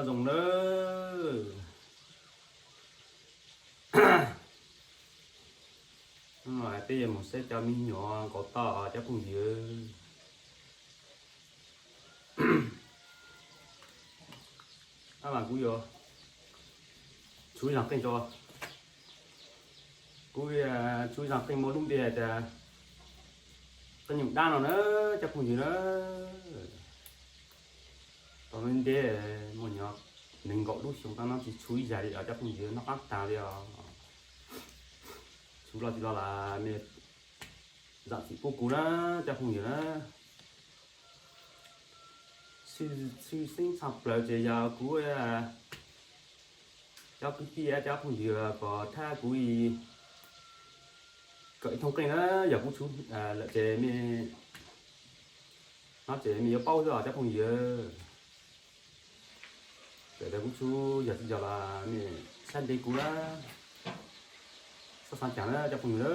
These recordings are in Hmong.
Zoo na. Hnub no peb yuav mus saib cov me nyuam nkaus toj cov phooj ywg. Ab, mas kuv yuav tshub zaj qeej tso. Kuv tshub zaj qeej muaj lub npe tias qeej nyuj dab no na, cov phooj ywg na. Tau ntev ntev, muaj nyuam nees nkaum lub xyoo tau no tsis tshub ib zaj li os cov phooj ywg, noj qab tas li os. Tshub los tsis los las mej zam txim pub kuv na cov phooj ywg na. Tshwj xeeb tshaj plaws ces yog kuv cov kwv tij cov phooj ywg pom thab kuv kawm ib thooj qeej na, yog kuv tshub lawm ces mej, no ces mej yuav paub xwb os cov phooj ywg. Txawm tias kuv tshub yog tsis yog los mej saib ntev kuv na, txhob xav cas na cov phooj ywg na.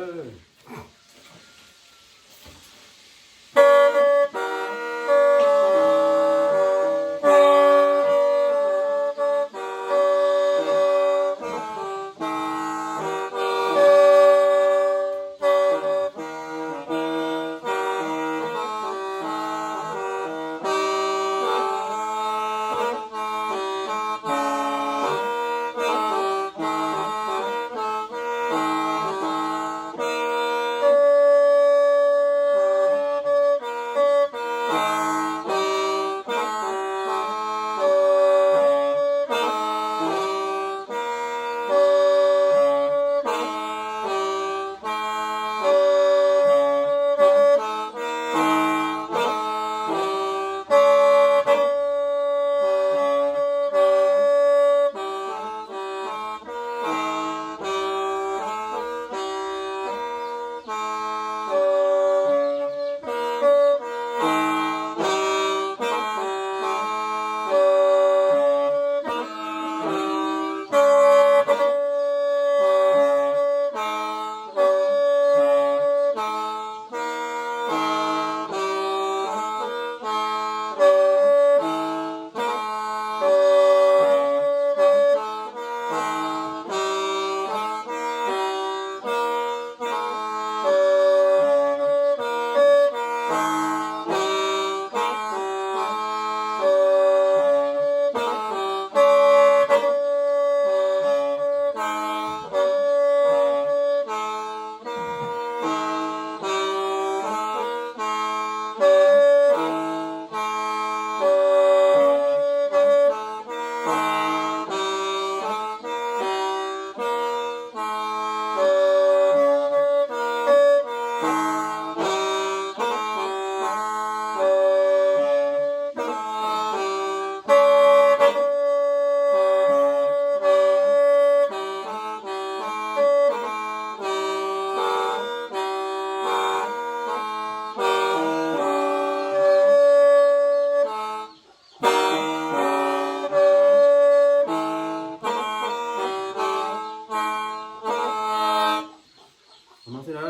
Ua no xwb na,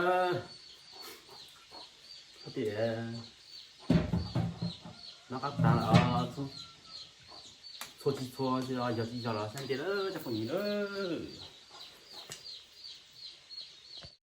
tias noj qab tas lawm, txhua tsis txhua, yog tsis yog los saib ntev lawm cov phooj ywg lawm.